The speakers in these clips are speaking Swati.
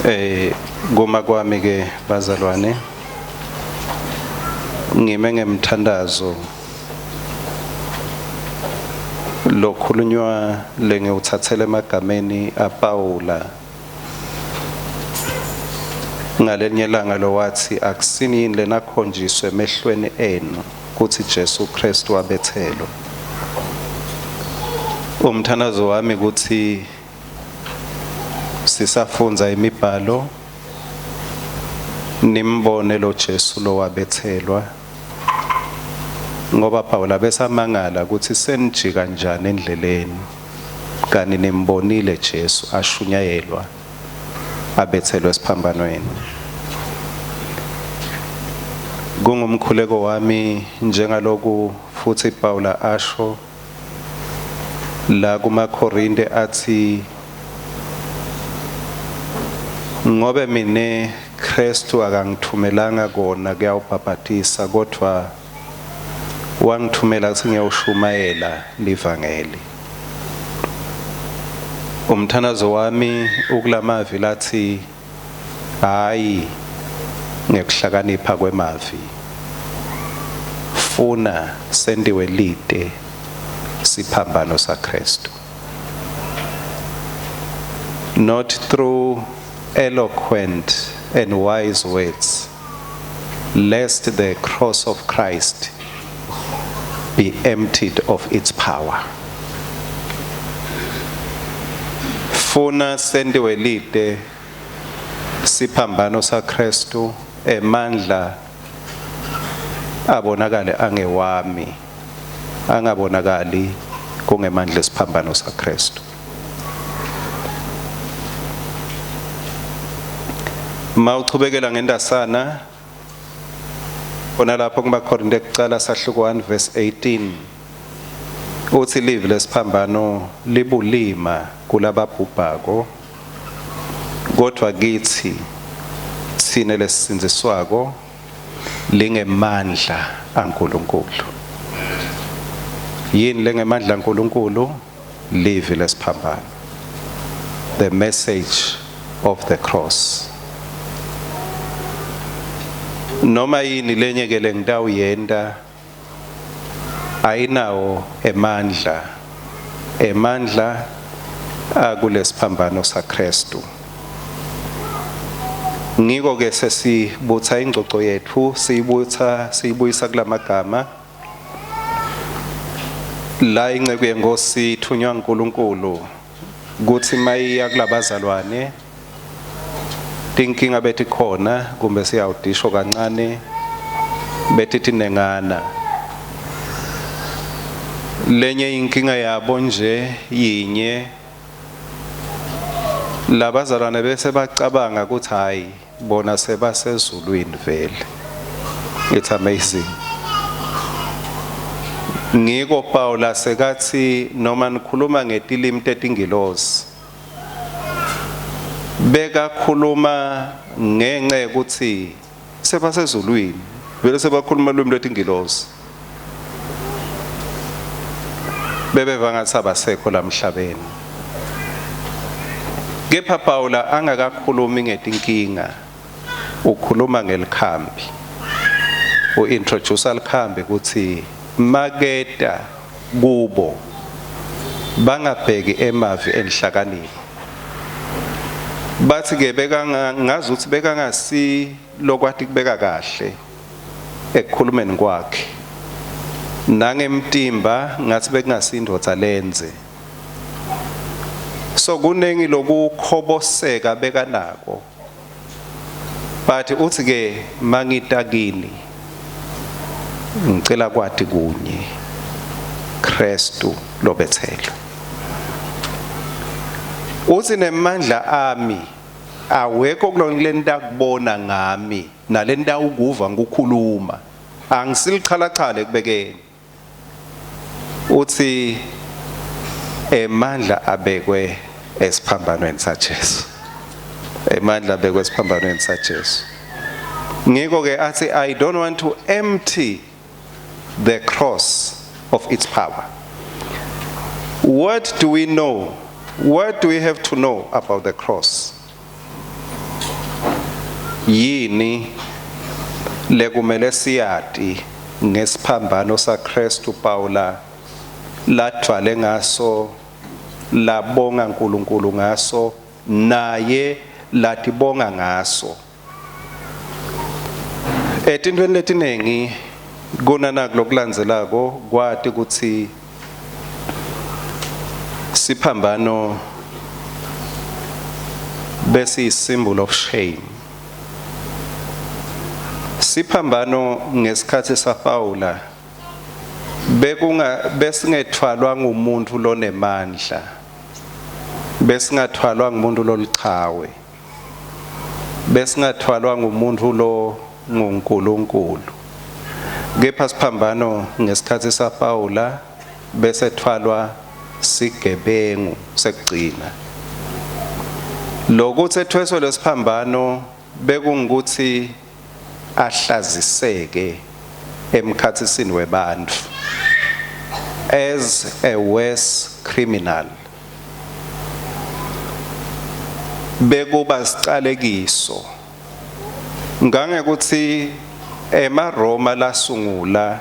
Eh kuma kwami ke bazalwane ngime ngemthandazo lokhulunywa lengiwuthathele emagameni aPawula ngalenye langa lowathi akusini yini lenakhonjiswe emehlweni enu kutsi Jesu Kristu wabethelwa umthandazo wami kutsi Sisafundza imibhalo nimbone lo Jesu lowabethelwa ngoba Pawula besamangala ukuthi senijika njani endleleni kani nimbonile Jesu ashunyayelwa abethelwe esiphambanweni. Kungumkhuleko wami njengaloku futhi Pawula asho la kumaKorinte athi ngobe mine Kristu akangithumelanga kona kuyawubhabhatisa kodwa wangithumela ukuthi ngiyawushumayela livangeli. Umthandazo wami ukulamavi lathi hayi ngekuhlakanipha kwemavi funa sentiwe lite siphambano saKristu not through eloquent and wise words lest the cross of Christ be emptied of its power. Funa sentiwe lite siphambano saKristu emandla abonakale angewami angabonakali kungemandla esiphambano saKristu. Mawuchubekela ngendasana khona lapho kumaKorinte kucala sahluko 1 verse 18 uthi livi lesiphambano libulima kulababhubhako kodwa kithi thina lesisindziswako lingemandla aNkulunkulu. Yini lengemandla aNkulunkulu? Livi lesiphambano. The message of the cross. Noma yini lenye ke lengitawuyenta ayinawo emandla emandla akulesiphambano saKristu. Ngiko ke sesibutha ingcoco yethu siyibutha siyibuyisa kulamagama la inceku yenkosi ithunywa uNkulunkulu kuthi mayiya kulabazalwane tinkinga betikhona kumbe siyawudisho kancane bethi tinengana lenye inkinga yabo nje yinye labazalwane bese bacabanga ukuthi hayi bona sebasezulwini vele it's amazing ngiko Paula sekathi noma nikhuluma ngetilimi tetingilosi bekakhuluma ngenxa yokuthi sebasezulwini vele sebakhuluma ulwimi lwetingilosi bebeva ngathi abasekho lamhlabeni kepha Paula angakakhulumi ngetinkinga ukhuluma ngelikhambi uintroduce likhambi ukuthi maketa kubo bangabheki emavi enhlakanipho bathi ke bekangazi ukuthi bekangasi lokwati kubeka kahle ekukhulumeni kwakhe nangemtimba ngathi bekungasindvodza lenze so kunengi lokukhoboseka bekanako but uthi ke mangita kini ngicela kwati kunye Kristu lobethelwe uthi nemandla ami awekho kulento akubona ngami nalento ukuva ngikukhuluma angisilichalacha ekubekeni uthi emandla abekwe esiphambanweni saJesu emandla abekwe esiphambanweni saJesu ngiko ke athi i don't want to empty the cross of its power what do we know what do we have to know about the cross? Yini lekumele siyati ngesiphambano saKristu Paula ladvwale ngaso, labonga uNkulunkulu ngaso, naye latibonga ngaso? Etintweni letinengi kunanaku lokulandzelako kwati kutsi siphambano bese symbol of shame. Siphambano ngesikhathi saPaula bekunga besingethwalwa ngumuntu lonemandla, besingathwalwa ngumuntu lolichawe, besingathwalwa ngumuntu lo nguNkulunkulu. Kepha siphambano ngesikhathi saPaula bese thwalwa sigebengu sekugcina. Lokuthi ethweswe lesiphambano bekungukuthi ahlaziseke emkhatsisini webantfu as a worse criminal, bekuba sicalekiso ngangekuthi emaRoma lasungula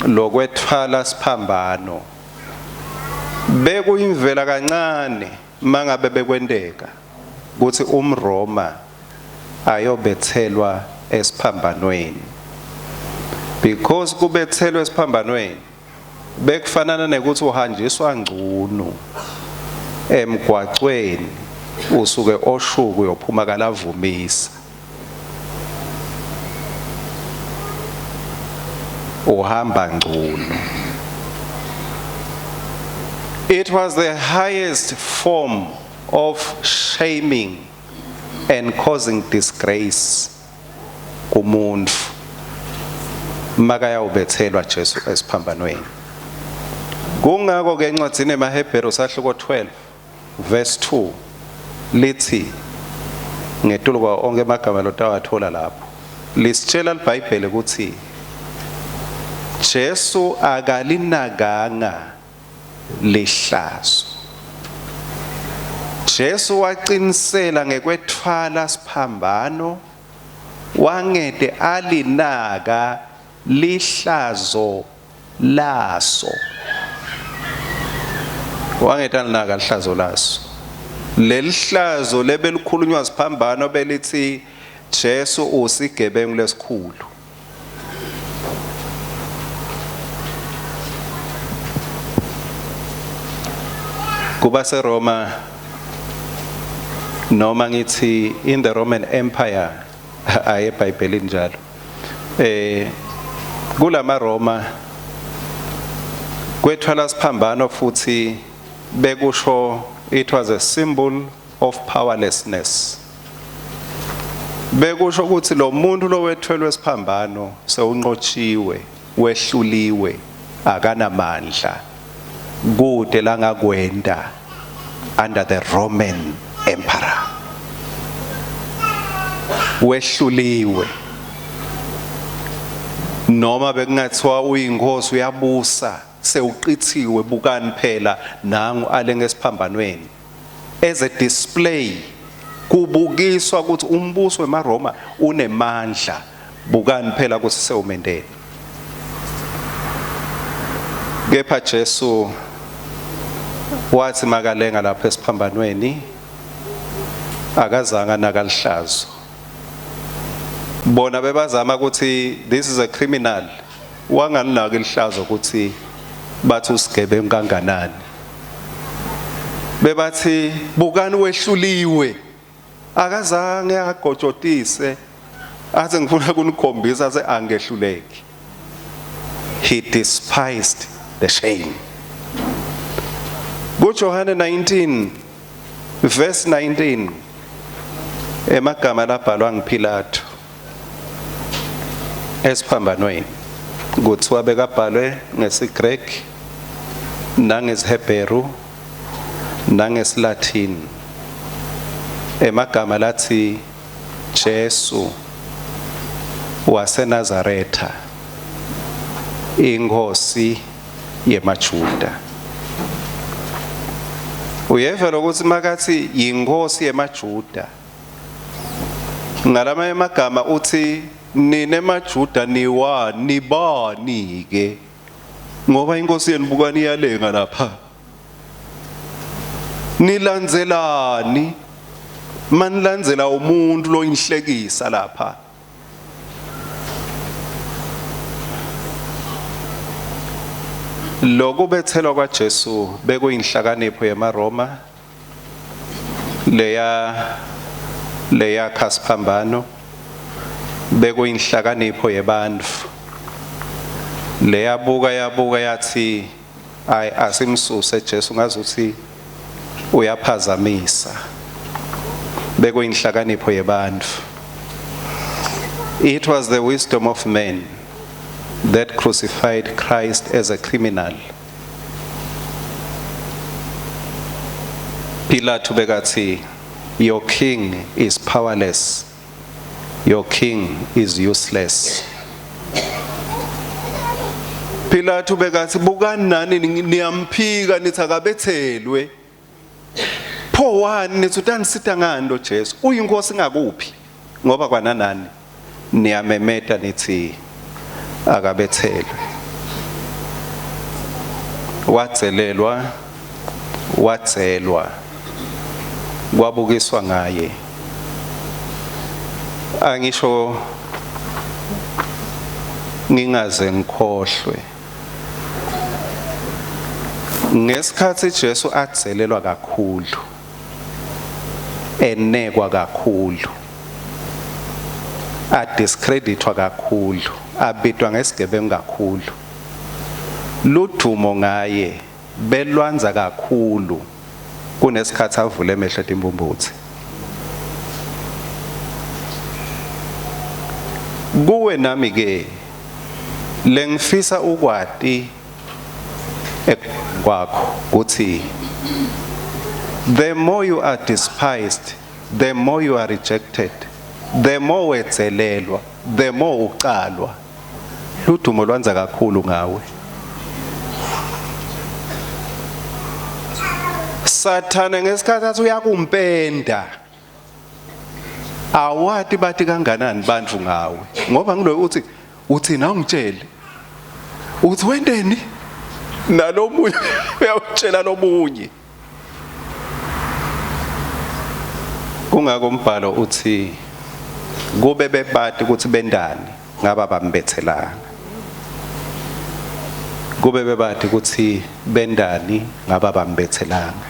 lokwethwala siphambano bekuyimvela kancane mangabe bekwenteka kutsi umRoma ayobethelwa esiphambanweni, because kubethelwa esiphambanweni bekufanana nekuthi uhanjiswa ngcunu emgwacweni, usuke oshuku uyophuma kalavumisa, uhamba ngcunu. It was the highest form of shaming and causing disgrace kumuntu makayawubethelwa Jesu esiphambanweni. Kungako ke encwadzini emaHebheru sahluko 12 verse 2 lithi, ngetulu kwawo onke emagama lotawathola lapho, lisitshela liBhayibheli ukuthi Jesu akalinakanga lihlazo. Jesu waqinisela ngekwethwala siphambano, wangete alinaka lihlazo laso, wangete alinaka lihlazo laso. Lelihlazo lebelikhulunywa siphambano belithi Jesu usigebengu lesikhulu. Kuba seRoma, noma ngithi in the Roman Empire, aye eBhayibhelini njalo, kulama Roma kwethwala siphambano futhi bekusho, it was a symbol of powerlessness. Bekusho ukuthi lo muntu lowethwelwe siphambano sewunqotshiwe, wehluliwe, akanamandla, kude langakwenta under the Roman emperor, wehluliwe. Noma bekungathiwa uyinkosi, uyabusa, sewuqithiwe. Bukani phela, nangu alenge esiphambanweni as a display, kubukiswa ukuthi umbuso wemaRoma unemandla. Bukani phela ukuthi sewumendeni. Kepha Jesu wathi makalenga lapha esiphambanweni akazange nakalihlazo. Bona bebazama ukuthi this is a criminal, wangalinaka ilihlazo ukuthi bathi usigebengu kanganani. Bebathi bukani wehluliwe, akazange agojotise athi ngifuna kunikhombisa athi angehluleki. He despised the shame. KuJohane 19 verse 19, emagama labhalwa ngiPilato esiphambanweni, kuthiwa bekabhalwe ngesiGreek nangesiHebheru nangesiLatin, emagama lathi Jesu waseNazaretha, inkosi yemaJuda. Uyeva lokuthi makathi inkosi yemaJuda. Ngalamanye amagama uthi nine maJuda niwa nibani ke ngoba inkosi yenu bukani iyalenga lapha nilandzelani manilandzela umuntu loyinhlekisa lapha Lokubethelwa kwaJesu bekuyinhlakanipho yemaRoma leya leyakha siphambano bekuyinhlakanipho yebantfu leyabuka yabuka yathi ay asimsuse Jesu ngazuthi uyaphazamisa bekuyinhlakanipho yebantfu It was the wisdom of men that crucified Christ as a criminal. Pilate bekathi your king is powerless your king is useless. Pilate bekathi bukani nani niyamphika nithi akabethelwe Pho wani nithi utanisita ngani lo Jesu? Uyinkosi ngakuphi? Ngoba kwananani niyamemeta nithi akabethelwe. Wadzelelwa, wadzelwa. Kwabukiswa ngaye. Angisho ngingaze ngikhohlwe. Ngesikhathi Jesu adzelelwa kakhulu enekwa kakhulu adiscreditwa kakhulu abitwa ngesigebengu kakhulu ludumo ngaye belwanza kakhulu kunesikhathi avule emehlo etimbumbutsi kuwe nami ke lengifisa ukwati kwakho kuthi the more you are despised the more you are rejected the more wethelelwa the more uqalwa ludumo lwanza kakhulu ngawe Sathane ngesikhathi athi uyakumpenda awati bathi kanganani bantu ngawe ngoba ngiloyo uthi uthi na ungitshele uthi wenteni nalomunye uyawutshela lomunye kungako umbhalo uthi kube bebati ukuthi bendani ngaba bambethelanga kube bebati ukuthi bendani ngaba bambethelanga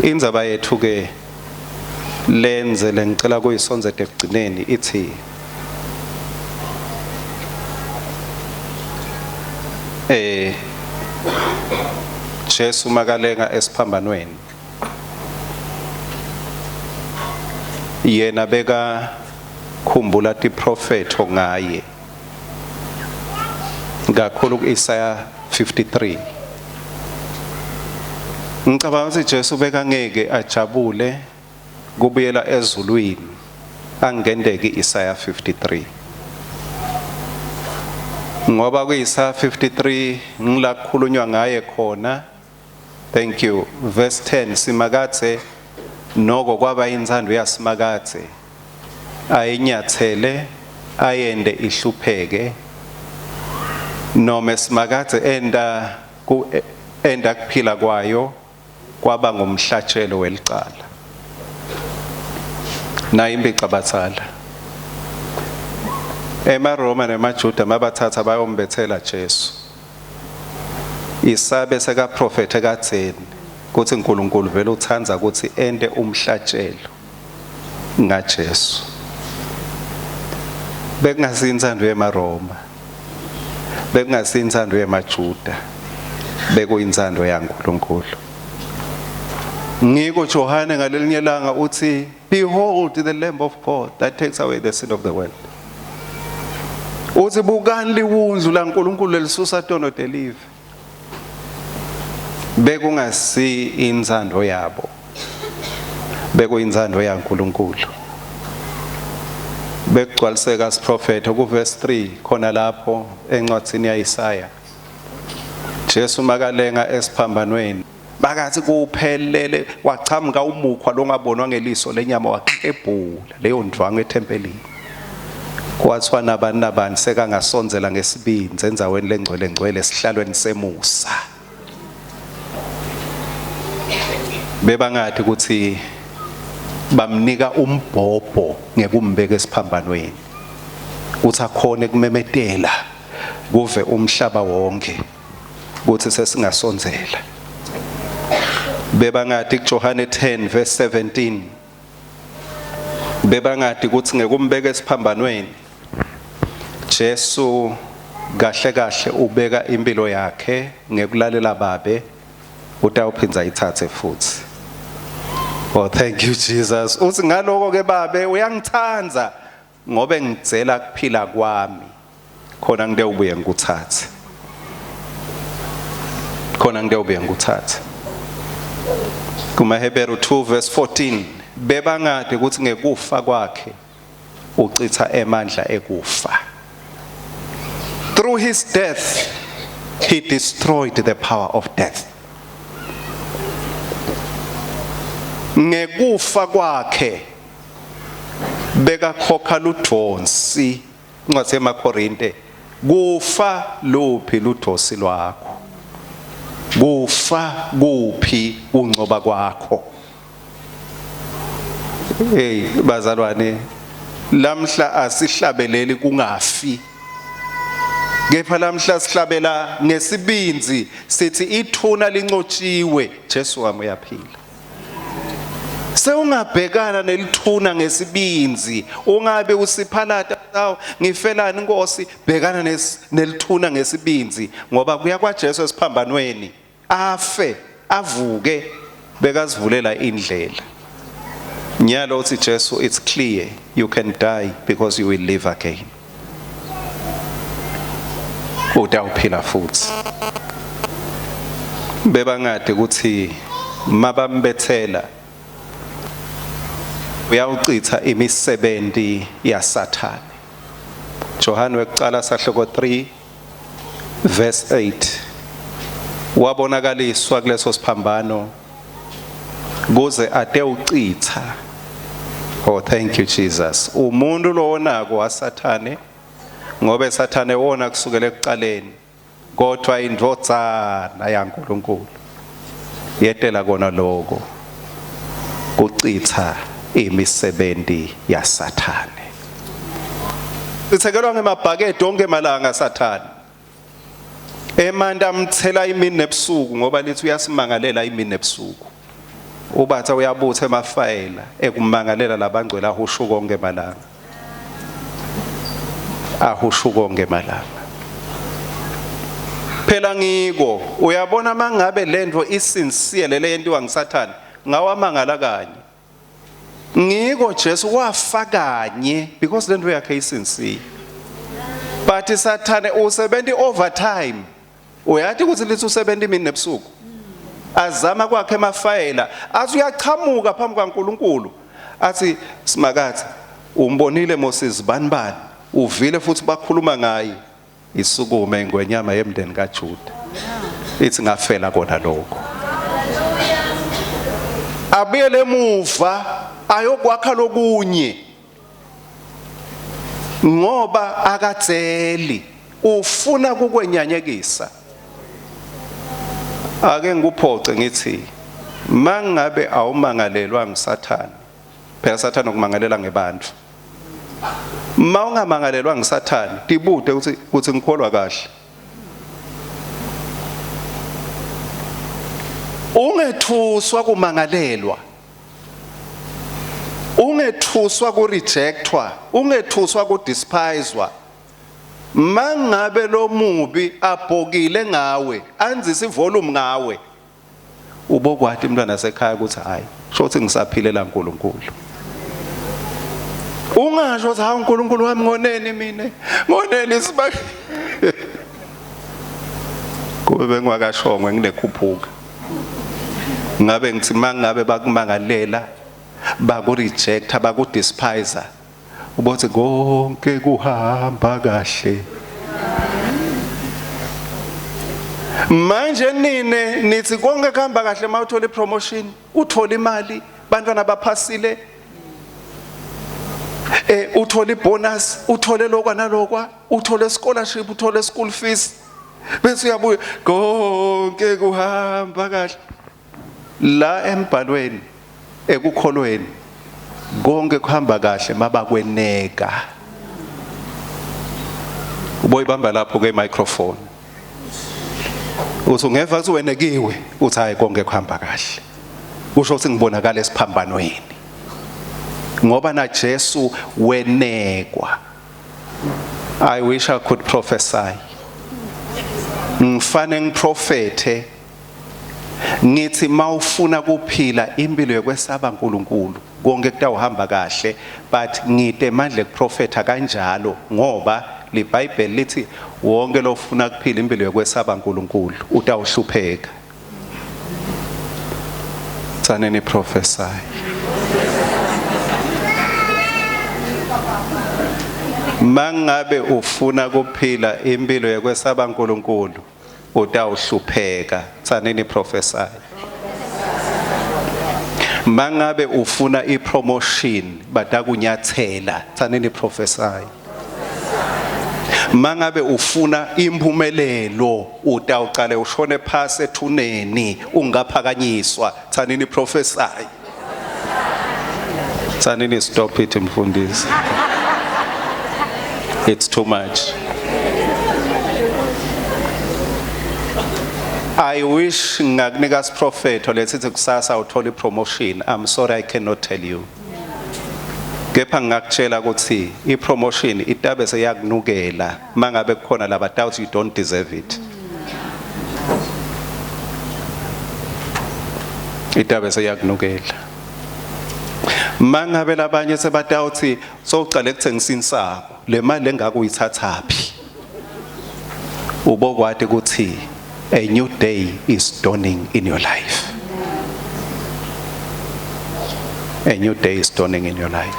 indzaba yethu ke lenze lengicela kuyisondzeta ekugcineni ithi eh Jesu makalenga esiphambanweni yena beka khumbula tiprofetho ngaye kakhulu ku-Isaya 53 Ngicabanga ukuthi Jesu bekangeke ajabule kubuyela ezulwini angendeki Isaya 53 ngoba ku-Isaya 53 ngila kukhulunywa ngaye khona thank you verse 10 simakathe noko kwaba inthando yasimakathe ayinyathele ayende ihlupheke noma simakathe enda ku enda kuphila kwayo kwaba ngumhlatshelo welicala nayo impicabatsala emaRoma nemaJuda mabathatha bayombethela Jesu isabe sekaprofethe kadzeni kutsi uNkulunkulu vele utsandza kutsi ente umhlatshelo ngaJesu bekungasintsandvo yemaRoma bekungasintsandvo yemaJuda bekuyintsandvo yaNkulunkulu ngiko Johane ngalelinye langa uthi behold the lamb of God that takes away the sin of the world uthi bukani liwundlu laNkulunkulu lelisusa tono telive bekungasi intsandvo yabo bekuyintsandvo yaNkulunkulu bekugcwaliseka siprofetho kuverse 3 khona lapho encwadzini yaIsaya Jesu makalenga esiphambanweni Bakathi kuphelele wachamuka umukhwa longabonwa ngeliso lenyama waklebhula leyo ndvwangu ethempelini. Kwathiwa nabani nabani sekangasondzela ngesibindzi endzaweni lengcwele ngcwele esihlalweni semusa. Bebangathi ukuthi bamnika umbhobho ngekumbeka esiphambanweni ukuthi akhone kumemetela kuve umhlaba wonke ukuthi sesingasondzela. Bebangati kuJohane 10 verse 17, bebangati ukuthi ngekumbeka esiphambanweni Jesu kahle kahle ubeka impilo yakhe ngekulalela babe utawuphinza ayithathe futhi. Oh, thank you Jesus. Uthi ngaloko ke babe uyangithanda ngobe ngidzela kuphila kwami khona ngite ubuye ngikuthathe, khona ngite ubuye ngikuthathe. KumaHeberu 2 verse 14, bebangade ukuthi ngekufa kwakhe uchitha emandla ekufa. Through his death he destroyed the power of death. Ngekufa kwakhe bekakhokha ludvonsi. Incwadi yemaKorinte, kufa luphi ludvosi lwakho? Kufa kuphi kuncoba kwakho? Hey bazalwane, lamhla asihlabeleli kungafi, kepha lamhla sihlabela ngesibindzi sithi ithuna lincotshiwe, Jesu wami uyaphila. Sewungabhekana nelithuna ngesibindzi, ungabe usiphalata awu ngifelani Nkosi. Bhekana nelithuna ngesibindzi, ngoba kuya kwaJesu esiphambanweni afe avuke bekazivulela indlela. Nyalo uthi Jesu, it's clear you can die because you will live again. Utawuphila futhi. Bebangade ukuthi mabambethela uyawuchitha imisebenzi yaSathane. Johane wekucala sahloko 3 verse 8, wabonakaliswa kuleso siphambano kuze atewuchitha. Oh, thank you Jesus. Umuntu lowonako waSathane, ngobe Sathane wona kusukela ekuqaleni, kodwa indvodzana yaNkulunkulu yetela kona lokho kuchitha imisebenzi yaSathane. Sithekelwa ngemabhakede onke malanga Sathane. Emanti amthela imini nebusuku, ngoba lithi uyasimangalela imini nebusuku. Ubatha uyabutha emafayela ekumangalela labangcwele, ahushu konke malanga, ahushu konke malanga. Phela ngiko uyabona mangabe lento isincere le yentiwa ngisathane ngawamangala kanye. Ngiko Jesu wafa kanye because lento yakhe isincere. But sathane usebenta overtime. Uyathi ukuthi lithi usebenta imini nebusuku, azama kwakhe emafayela, athi uyachamuka phambi kwaNkuluNkulu athi simakathe umbonile Moses bani bani, uvile futhi bakhuluma ngaye. Isukume ingwenyama yemndeni kaJuda ithi ngafela kona lokho. Abuyele emuva ayokwakha lokunye, ngoba akadzeli, ufuna kukwenyanyekisa. Ake ngikuphoce ngithi mangabe awumangalelwa nguSathane, phela Sathane ukumangalela ngebantu. Ma ungamangalelwa nguSathane, tibude ukuthi ngikholwa kahle. Ungethuswa kumangalelwa, ungethuswa kurejectwa, ungethuswa kudespiswa. Mangabe lo mubi abhokile ngawe, anzisa ivolume ngawe, ubokwati umntwana sekhaya ukuthi hayi shothi ngisaphilela uNkulunkulu. Ungasho ukuthi hawu uNkulunkulu wami ngoneni mina, ngoneni siba kube bengwakashongwe nginekhuphuka. Ngabe ngithi mangabe bakumangalela, bakurejecta, bakudespise, ubothi konke kuhamba kahle. Manje nine nithi konke kuhamba kahle uma uthola ipromotion, uthola imali, bantwana baphasile, uthola ibonus, uthole lokwa nalokwa, uthole scholarship, uthole school fees, bese uyabuya konke kuhamba kahle. La embhalweni ekukholweni konke kuhamba kahle mabakweneka. Uboyibamba lapho ke microphone, uthi ungeva kuthi wenekiwe, uthi hayi konke kuhamba kahle, kusho ukuthi ngibonakala esiphambanweni, ngoba na Jesu wenekwa. I wish I could prophesy, ngifane ngiprofethe ngithi mawufuna kuphila impilo yokwesaba uNkulunkulu konke kutawuhamba kahle, but ngite mandle kuprofetha kanjalo, ngoba liBhayibheli lithi wonke lofuna kuphila impilo yokwesaba uNkulunkulu utawuhlupheka. Tsaneni prophesy. Mangabe ufuna kuphila impilo yokwesaba uNkulunkulu utawuhlupheka. Tsaneni prophesy. Mangabe ufuna ipromotion batakunyathela. Tsaneni prophesy. Mangabe ufuna impumelelo utawuqale ushone phasi ethuneni ungaphakanyiswa. Tsanini prophesy. Tsanini stop it mfundisi. It's too much. I wish ngakunika siprofetho lesithi kusasa uthola ipromotion. I'm sorry I cannot tell you. Kepha ngingakutshela ukuthi ipromotion itabe seyakunukela mangabe kukhona laba doubt you don't deserve it. Itabe seyakunukela. Mangabe labanye sebatawuthi sowucale kuthengisa insako, le mali engaka uyithathaphi? Ubokwati ukuthi a new day is dawning in your life. A new day is dawning in your life.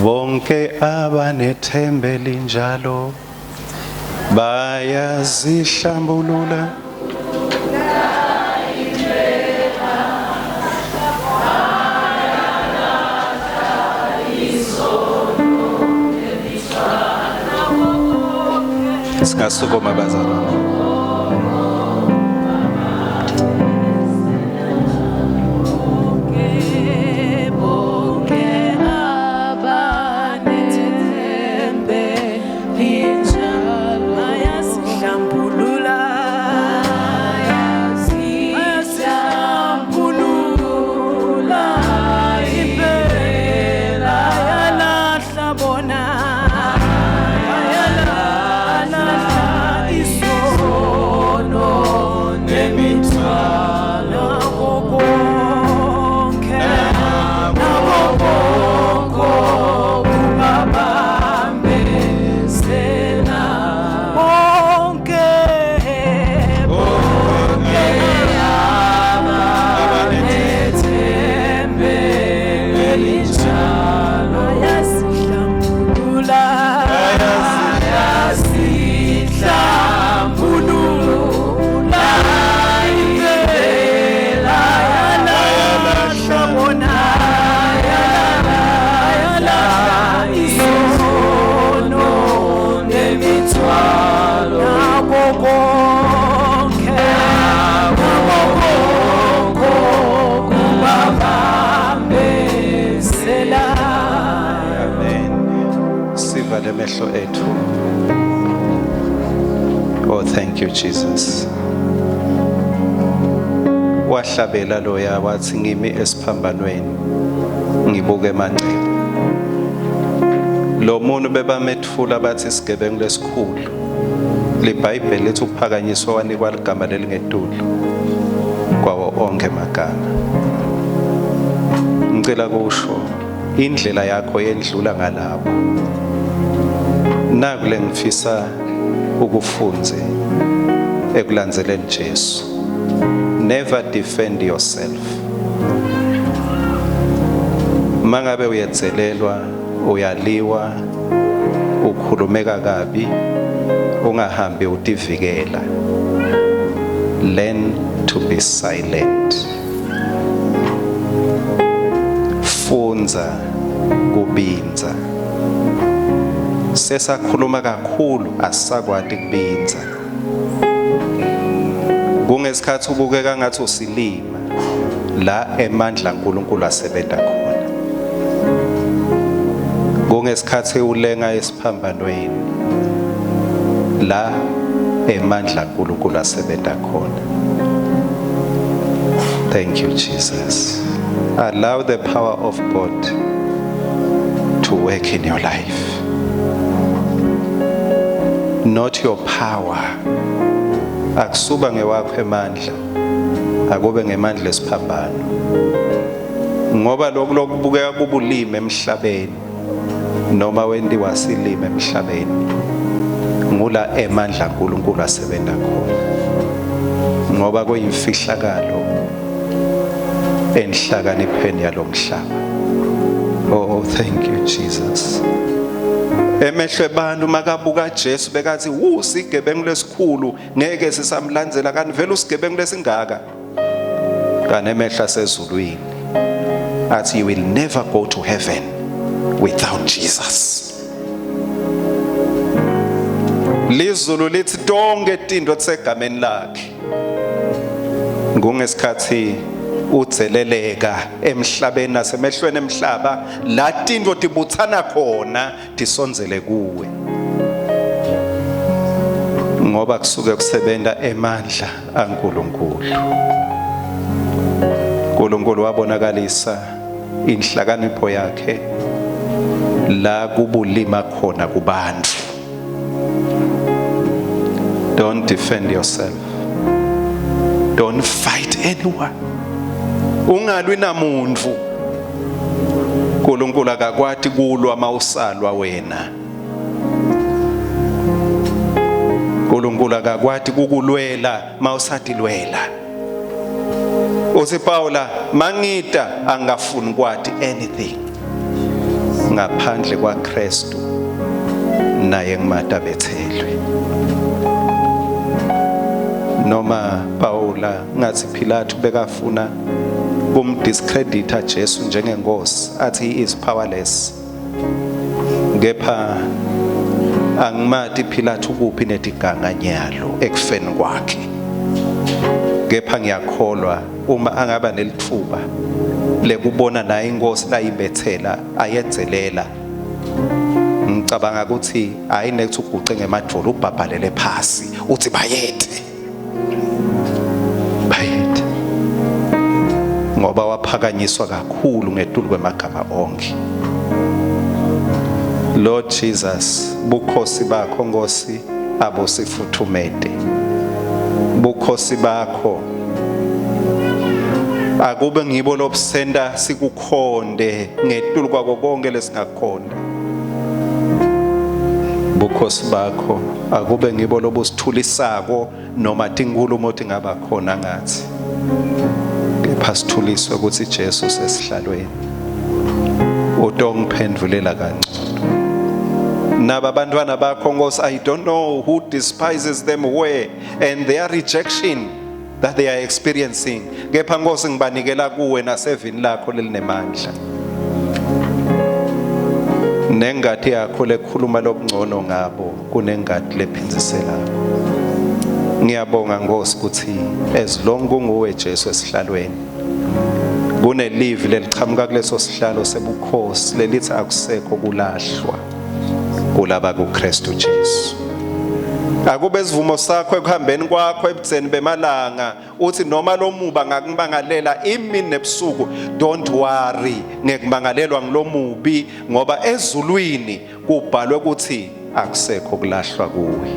Bonke abanethembe linjalo bayazihlambulula. Singasukuma bazalwane. Bonke abanethembe linjalo bayazihlambulula, bayazihlambulula impela, bayalahla bona, bayalahla isono nemithwalo, nako konke, nako konke kubabambezela bonke, bonke abanethembe elinjalo bayazihlambulula, bayazihlambulula impela, bayalahla bona, bayalahla isono nemithwalo, nako konke, nako konke kubabambezela. Amen. Sivale emehlo ethu. Oh, thank you Jesus. Wahlabela loya wathi ngimi esiphambanweni ngibuke emanxeba. Lo muntu bebamethula bathi isigebengu lesikhulu. LiBhayibheli lithi uphakanyiswa wanikwa ligama lelingetulu kwawo onke amagama. Ngicela kusho indlela yakho yendlula ngalapho. Naku lengifisa ukufunze ekulandzeleni Jesu. Never defend yourself. Mangabe uyedzelelwa, uyaliwa, ukhulumeka kabi, Ungahambi utivikela. Learn to be silent. Fundza kubindza. Sesakhuluma kakhulu, asisakwati kubindza. Kungesikhathi ubukeka ngathi usilima, la emandla kaNkulunkulu asebenta khona. Kungesikhathi ulenga esiphambanweni, la emandla kaNkulunkulu asebenta khona. Thank you, Jesus. Allow the power of God to work in your life, not your power. Akusuba ngewakho emandla, akube ngemandla esiphambano, ngoba lokhu lokubukeka kubulima emhlabeni noma wentiwa silima emhlabeni, ngula emandla kaNkulunkulu asebenta khona, ngoba kuyimfihlakalo enhlakanipheni yalomhlaba. Oh, thank you, Jesus. Emehlo ebantu makabuka Jesu bekathi, "Wu, sigebengu lesikhulu, ngeke sisamlandzela, kanti vele usigebengu lesingaka." Kanti emehlo asezulwini athi, "You will never go to heaven without Jesus." Lizulu lithi tonke tinto tisegameni lakhe. Kungesikhathi udzeleleka emhlabeni nasemehlweni emhlaba, la tinto tibutsana khona tisondzele kuwe, ngoba kusuke kusebenta emandla aNkulunkulu. uNkulunkulu wabonakalisa inhlakanipho yakhe la kubulima khona kubantu. Don't defend yourself, don't fight anyone, ungalwi namuntu. uNkulunkulu akakwati kulwa mawusalwa wena. uNkulunkulu akakwati kukulwela mawusatilwela. Uthi Paula, mangita angafuni kwati anything ngaphandle kwaKristu naye ngimata bethelwe. Noma Paula ngathi Pilato bekafuna kumdiscredita Jesu njengenkosi, athi he is powerless, kepha angimati Pilato kuphi netiganga nyalo ekufeni kwakhe, kepha ngiyakholwa uma angaba nelitfuba lekubona naye inkosi layibethela ayedzelela, ngicabanga ukuthi hayi nethi uguce ngemadvolo, ubhabhalele phasi, uthi bayethe, bayethe, ngoba waphakanyiswa kakhulu ngetulu kwemagama onke. Lord Jesus, bukhosi bakho Nkosi abosifuthumete. Bukhosi bakho akube ngibo lobusenta sikukhonde ngetulu kwako konke lesingakhonda. Bukhosi bakho akube ngibo lobusithulisako noma tinkhulumo tingaba khona ngathi, kepha sithuliswe ukuthi Jesu sesihlalweni, utongiphendulela kangcono naba abantwana bakho Nkosi. I don't know who despises them where and their rejection that they are experiencing, kepha Nkosi, ngibanikela kuwe nasevini lakho lelinemandla nengati yakho lekhuluma lokungcono ngabo kunengati lephindziselako. Ngiyabonga Nkosi ukuthi as long kunguwe Jesu esihlalweni, kunelivi lelichamuka kuleso sihlalo sebukhosi lelithi akusekho kulahlwa kulaba kuKristu Jesu. Akube sivumo sakho ekuhambeni kwakho ebudzeni bemalanga, uthi noma lomuba ngakumangalela imini nebusuku, don't worry ngekumangalelwa ngilomubi, ngoba ezulwini kubhalwe ukuthi akusekho kulahlwa kuwe,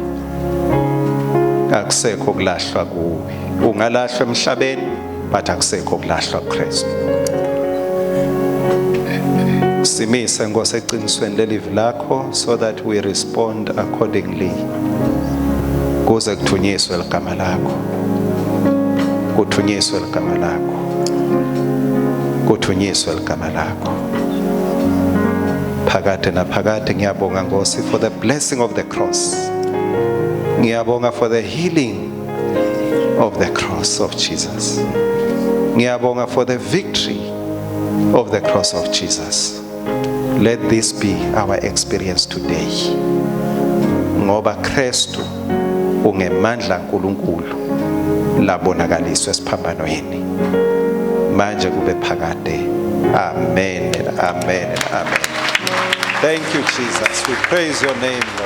akusekho kulahlwa kuwe. Ungalahlwa emhlabeni, but akusekho kulahlwa kuKristu. Simise Nkosi eqinisweni lelivi lakho so that we respond accordingly, kuze kuthunyiswe ligama lakho, kuthunyiswe ligama lakho, kuthunyiswe ligama lakho phakade naphakade. Ngiyabonga Nkosi for the blessing of the cross. Ngiyabonga for the healing of the cross of Jesus. Ngiyabonga for the victory of the cross of Jesus. Let this be our experience today. Ngoba Kristu ungemandla kaNkulunkulu labonakaliswe esiphambanweni. Manje kube phakade. Amen and amen and amen. Thank you, Jesus. We praise your name, Lord.